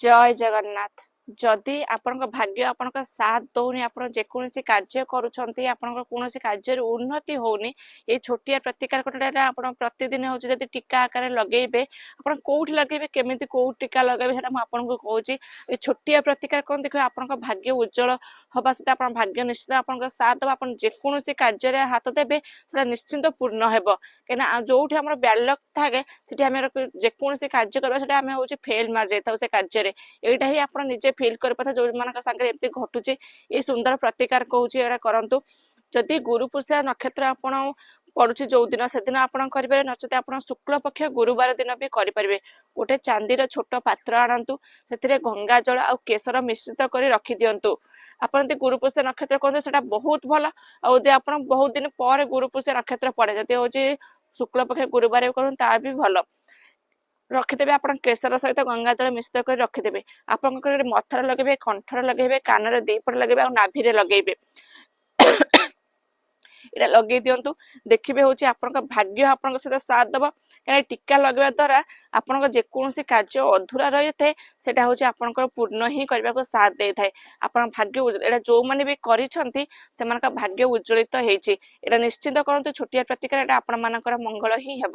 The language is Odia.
ଜୟ ଜଗନ୍ନାଥ। ଯଦି ଆପଣଙ୍କ ଭାଗ୍ୟ ଆପଣଙ୍କ ସାଥ ଦଉନି, ଆପଣ ଯେକୌଣସି କାର୍ଯ୍ୟ କରୁଛନ୍ତି ଆପଣଙ୍କ କୌଣସି କାର୍ଯ୍ୟରେ ଉନ୍ନତି ହଉନି, ଏଇ ଛୋଟିଆ ପ୍ରତିକାର କଟାଟା ଆପଣ ପ୍ରତିଦିନ ହେଉଛି ଯଦି ଟୀକା ଆକାରରେ ଲଗେଇବେ। ଆପଣ କୋଉଠି ଲଗେଇବେ, କେମିତି କୋଉ ଟୀକା ଲଗେଇବେ, ସେଇଟା ମୁଁ ଆପଣଙ୍କୁ କହୁଛି। ଏ ଛୋଟିଆ ପ୍ରତିକାର କ'ଣ ଦେଖିବେ, ଆପଣଙ୍କ ଭାଗ୍ୟ ଉଜ୍ଜଳ ହବା ସହିତ ଆପଣଙ୍କ ଭାଗ୍ୟ ନିଶ୍ଚିତ ଆପଣଙ୍କ ସାଥ ଦେବ। ଆପଣ ଯେକୌଣସି କାର୍ଯ୍ୟରେ ହାତ ଦେବେ ସେଟା ନିଶ୍ଚିନ୍ତ ପୂର୍ଣ୍ଣ ହେବ। କାହିଁକିନା ଯୋଉଠି ଆମର ବ୍ୟାଡ୍ ଥାଏ, ସେଠି ଆମେ ଯେକୌଣସି କାର୍ଯ୍ୟ କରିବା ସେଟା ଆମେ ହେଉଛି ଫେଲ୍ ମାରି ଯାଇଥାଉ ସେ କାର୍ଯ୍ୟରେ। ଏଇଟା ହିଁ ଆପଣ ନିଜେ ଫିଲ୍ କରିପାରିବେ, ଯୋଉମାନଙ୍କ ସାଙ୍ଗରେ ଏମିତି ଘଟୁଛି। ଏଇ ସୁନ୍ଦର ପ୍ରତିକାର କହୁଛି, ଏଇଟା କରନ୍ତୁ। ଯଦି ଗୁରୁପୁଷା ନକ୍ଷତ୍ର ଆପଣ ପଡୁଛି ଯୋଉ ଦିନ, ସେଦିନ ଆପଣ କରିପାରିବେ, ନଚେତ ଆପଣ ଶୁକ୍ଳ ପକ୍ଷ ଗୁରୁବାର ଦିନ ବି କରିପାରିବେ। ଗୋଟେ ଚାନ୍ଦିର ଛୋଟ ପାତ୍ର ଆଣନ୍ତୁ, ସେଥିରେ ଗଙ୍ଗା ଜଳ ଆଉ କେଶର ମିଶ୍ରିତ କରି ରଖିଦିଅନ୍ତୁ। ଆପଣ ଯଦି ଗୁରୁପୁଷ୍ୟ ନକ୍ଷତ୍ର କରନ୍ତୁ ସେଟା ବହୁତ ଭଲ। ଆଉ ଯଦି ଆପଣ ବହୁତ ଦିନ ପରେ ଗୁରୁପୁଷ୍ୟ ନକ୍ଷତ୍ର ପଡେ, ଯଦି ହଉଛି ଶୁକ୍ଳ ପକ୍ଷ ଗୁରୁବାର କରନ୍ତୁ ତା ବି ଭଲ। ରଖିଦେବେ ଆପଣ କେଶର ସହିତ ଗଙ୍ଗା ଜଳ ମିଶ୍ରିତ କରି ରଖିଦେବେ। ଆପଣଙ୍କ ମଥାରେ ଲଗେଇବେ, କଣ୍ଠରେ ଲଗେଇବେ, କାନରେ ଦିପଟେ ଲଗେଇବେ ଆଉ ନାଭିରେ ଲଗେଇବେ। ଏଇଟା ଲଗେଇ ଦିଅନ୍ତୁ, ଦେଖିବେ ହଉଛି ଆପଣଙ୍କ ଭାଗ୍ୟ ଆପଣଙ୍କ ସହିତ ସାଥ ଦବ। କାହିଁକିନା ଟୀକା ଲଗେଇବା ଦ୍ୱାରା ଆପଣଙ୍କ ଯେକୌଣସି କାର୍ଯ୍ୟ ଅଧୁରା ରହିଥାଏ, ସେଇଟା ହଉଛି ଆପଣଙ୍କର ପୂର୍ଣ୍ଣ ହିଁ କରିବାକୁ ସାଥ ଦେଇଥାଏ। ଆପଣଙ୍କ ଭାଗ୍ୟ, ଏଇଟା ଯୋଉମାନେ ବି କରିଛନ୍ତି ସେମାନଙ୍କ ଭାଗ୍ୟ ଉଜ୍ଜଳିତ ହେଇଛି। ଏଇଟା ନିଶ୍ଚିନ୍ତ କରନ୍ତୁ, ଛୋଟିଆ ପ୍ରତିକାର, ଏଇଟା ଆପଣମାନଙ୍କର ମଙ୍ଗଳ ହିଁ ହେବ।